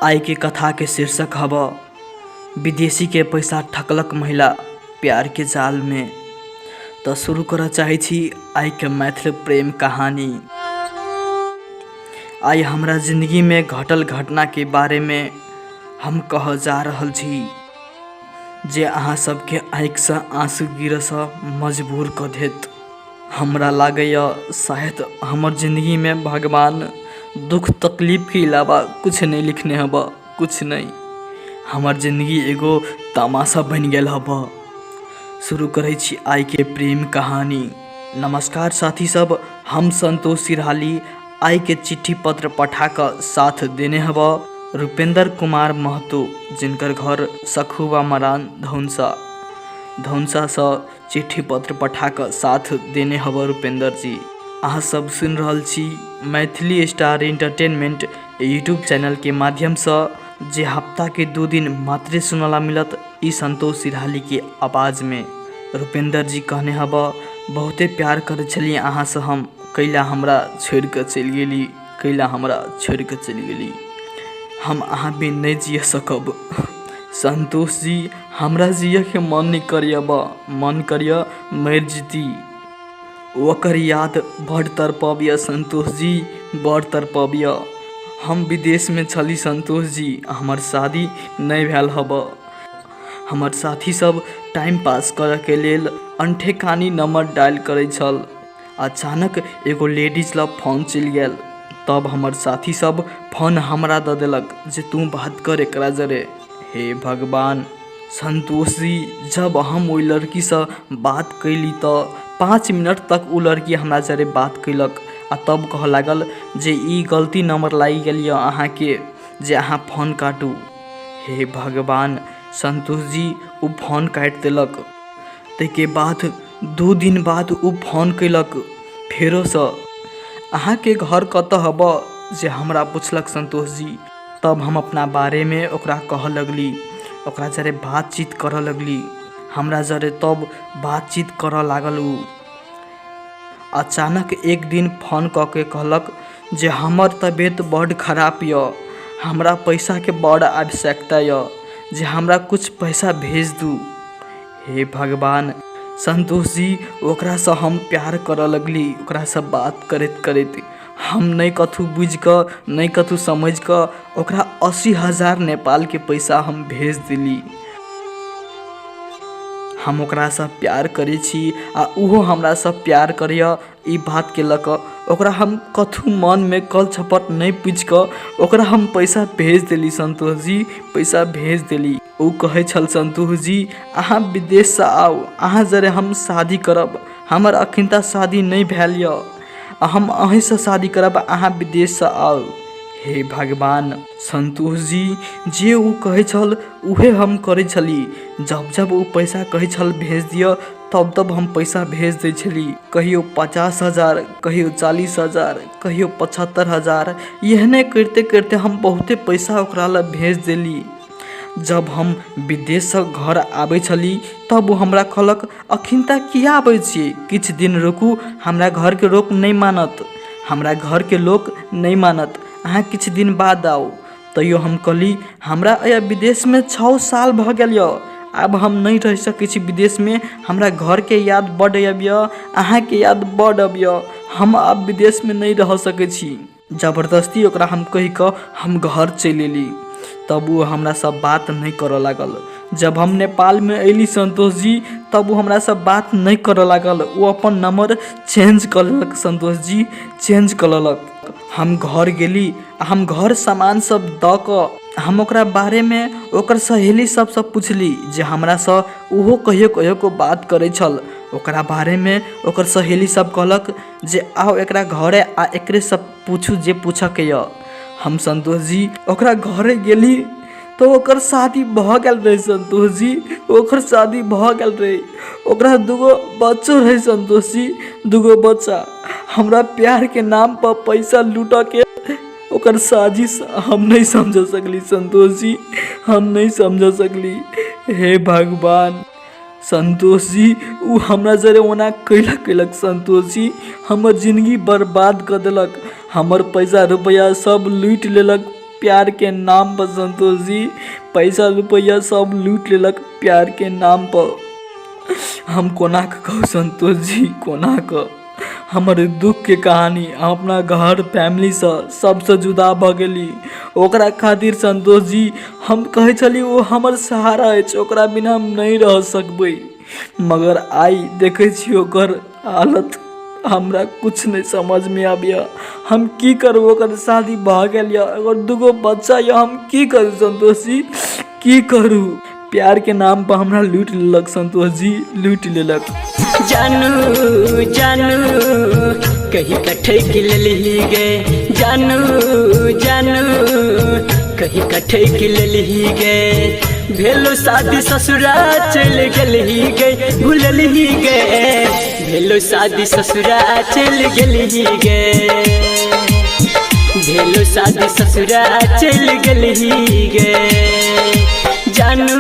आइके कथाके शीर्षक हब विदेशीके पैसा ठकलक महिला प्यारके जालमे। तऽ शुरू करऽ चाहै छी आइके मैथिल प्रेम कहानी। आइ हमरा जिन्दगीमे घटल घटनाके बारेमे हम कहऽ जा रहल छी जे अहाँ सबके आँखिसँ आँसू गिरऽसँ मजबूर कऽ देत। हमरा लागैए शायद हमर जिन्दगीमे भगवान दुःख तकलीफके अलावा किछु नहि लिखने हबऽ, किछु नहि। हमर जिन्दगी एगो तमाशा बनि गेल हबऽ। शुरू करै छी आइके प्रेम कहानी। नमस्कार साथी सब, हम संतोष सिरहाली आइके चिट्ठी पत्र पठा कऽ साथ देने हबऽ रुपेंद्र कुमार महतो, जिनकर घर सखुआ मरान धौनसा धौनसासँ चिट्ठी पत्र पठा कऽ साथ देने हबऽ रुपेंद्र जी। अहाँ सब सुनि रहल छी मैथिली स्टार एंटरटेनमेंट यूट्यूब चैनलके माध्यमसँ, जे हफ्ताके 2 दिन मात्रे सुनला मिलत ई संतोष सिरहालीके आवाजमे। रुपेंद्र जी कहने हबऽ, बहुते प्यार करै छलियै अहाँसँ हम, कैला हमरा छोड़ि कऽ चलि गेली, कैला हमरा छोड़ि कऽ चलि गेली, हम अहाँ बिन नहि जिय सकब। संतोष जी, हमरा जियके मन नहि करैए बा, मन करैए मरि जीती। ओकर याद बड्ड तड़पबैए संतोष जी, बड्ड तड़पबैए। हम विदेशमे छली संतोष जी, हमर शादी नहि भेल हबऽ। हमर साथी सब टाइम पास करऽके लेल अनठेकानी नंबर डायल करै छल। अचानक एगो लेडीज लग फोन चलि गेल। तब हमर साथी सब फोन हमरा दऽ देलक जे तू बात कर एकरा जरे। हे भगवान संतोष जी, जब हम ओहि लड़कीसँ बात कयली तऽ 5 मिनट तक ओ लड़की हमरा जरे बात कयलक आ तब कहऽ लागल जे ई गलती नंबर लागि गेल यऽ अहाँके, जे अहाँ फोन काटू। हे भगवान संतोष जी, ओ फोन काटि देलक। ताहिके बाद 2 दिन बाद ओ फोन कयलक फेरोसँ, अहाँके घर कतऽ हबऽ, जे हमरा पुछलक संतोष जी। तब हम अपना बारेमे ओकरा कहऽ लगली, ओकरा जरे बातचीत करऽ लगली। हमरा जरे तब बातचीत करऽ लागल ओ। अचानक एक दिन फोन कऽ के कहलक जे हमर तबियत बड्ड खराब यऽ, हमरा पैसाके बड्ड आवश्यकता यऽ, जे हमरा किछु पैसा भेज दू। हे भगवान संतोष जी, ओकरासँ हम प्यार करऽ लगली। ओकरासँ बात करैत करैत हम नहि कथू बुझिकऽ नहि कथू समझिकऽ ओकरा 80,000 नेपालके पैसा हम भेज देली। हम ओकरासँ प्यार करै छी आ ओहो हमरासँ प्यार करैए, ई बातके लऽ कऽ ओकरा हम कथू मनमे कल छपट नहि पूछिकऽ ओकरा हम पैसा भेज देली संतोष जी, पैसा भेज देली। ओ कहै छल संतोष जी अहाँ विदेशसँ आउ, अहाँ जरे हम शादी करब, हमर अखन तक शादी नहि भेल यऽ, हम अहीँसँ शादी करब, अहाँ विदेशसँ आउ। हे भगवान संतोष जी, जे ओ कहै छल उहे हम करै छली। जब जब ओ पैसा कहै छल भेज दिअ, तब तब हम पैसा भेज दै छली। कहियो 50,000, कहियो 40,000, कहियो 75,000, एहने करिते करिते हम बहुते पैसा ओकरा लए भेज देली। जब हम विदेशसँ घर आबै छली तब ओ हमरा कहलक अखन तक किया आबै छियै, किछु दिन रुकू, हमरा घरके लोक नहि मानत, हमरा घरके लोक नहि मानत, अहाँ किछु दिन बाद आउ। तैयो हम कहली हमरा विदेशमे 6 साल भऽ गेल यऽ, आब हम नहि रहि सकै छी विदेशमे, हमरा घरके याद बड्ड अबैए, अहाँके याद बड्ड अबैए, हम आब विदेशमे नहि रहि सकै छी। जबरदस्ती ओकरा हम कहि कऽ हम घर चलि अयली। तब ओ हमरासँ बात नहि करऽ लागल। जब हम नेपालमे अयली संतोष जी, तब ओ हमरासँ बात नहि करऽ लागल। ओ अपन नंबर चेंज कऽ लेलक संतोष जी, चेंज कऽ लेलक। हम घर गेली आ हम घर सामान सब दऽ कऽ हम ओकरा बारेमे ओकर सहेली सबसँ पुछली जे हमरासँ ओहो कहियो कहियो कऽ बात करै छल। ओकरा बारेमे ओकर सहेली सब कहलक जे आउ एकरा घरे आ एकरेसँ पूछू जे पूछऽके यऽ। हम संतोष जी ओकरा घरे गेली तऽ ओकर शादी भऽ गेल रहै संतोष जी, ओकर शादी भऽ गेल रहै, ओकरा 2 बच्चो रहै संतोष जी, 2 बच्चा। हमरा प्यारके नामपर पैसा लूटऽके ओकर साजिश हम नहि समझ सकली संतोष जी, हम नहि समझ सकली। हे भगवान संतोष जी, ओ हमरा जरे ओना कैलक कैलक संतोष जी, हमर जिंदगी बर्बाद कऽ देलक, हमर पैसा रुपैआ सब लूटि लेलक। प्यारके नाम पर संतोष जी पैसा रुपैआ सब लूटि लेलक प्यारके नाम पर। हम कोना कऽ कहू संतोष जी, कोना कऽ हमर दुखके कहानी। हम अपना घर फैमिलीसँ सबसँ जुदा भऽ गेली ओकरा खातिर संतोष जी। हम कहै छली ओ हमर सहारा अछि, ओकरा बिना हम नहि रह सकबै, मगर आइ देखै छी ओकर हालत, हमरा किछु नहि समझमे आबैए हम की करू। ओकर शादी भऽ गेल यऽ, ओकर दूगो बच्चा यऽ, हम की करू संतोष जी, की करू? प्यारके नाम पर हमरा लूटि लेलक संतोष जी, लूटि लेलक। जानू जानू कहीं कठे की लेलही गे, जानू जानू कहीं कठे की लेलही गे। भेलो शादी ससुरा चल गेलही गे, भूललही गे। भेलो शादी ससुरा चल गेलही गे, भेलो शादी ससुरा चल गेलही गे। जानू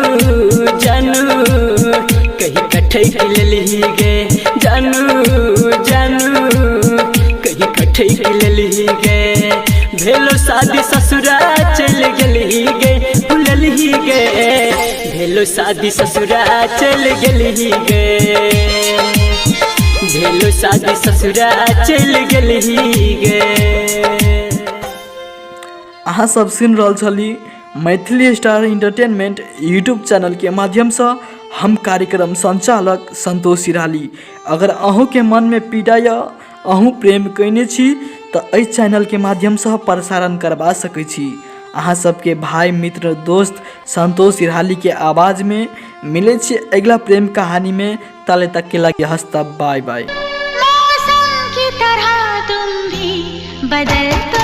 जानू कहीं कठे की लेलही गे, जानू जानू कहीं कठे की लेलही गे। भेलो शादी ससुरा चल गेलही गे, भूललही गे। भेलो शादी ससुरा चल गेलही गे, भेलो शादी ससुरा चल गेलही गे। अहाँ सब सुनि रहल छली मैथिली स्टार इंटरटेनमेंट यूट्यूब चैनलके माध्यमसँ, हम कार्यक्रम संचालक संतोष सिराली। अगर अहूँके मनमे पीड़ा यऽ, अहूँ प्रेम कयने छी, तऽ एहि चैनलके माध्यमसँ प्रसारण करबा सकै छी। अहाँ सबके भाय, मित्र, दोस्त संतोष सिरहालीके आवाजमे मिलै छी अगिला प्रेम कहानीमे। ताले तक के लागि हस्ता, बाय बाय। मौसम की तरह तुम भी बदल तो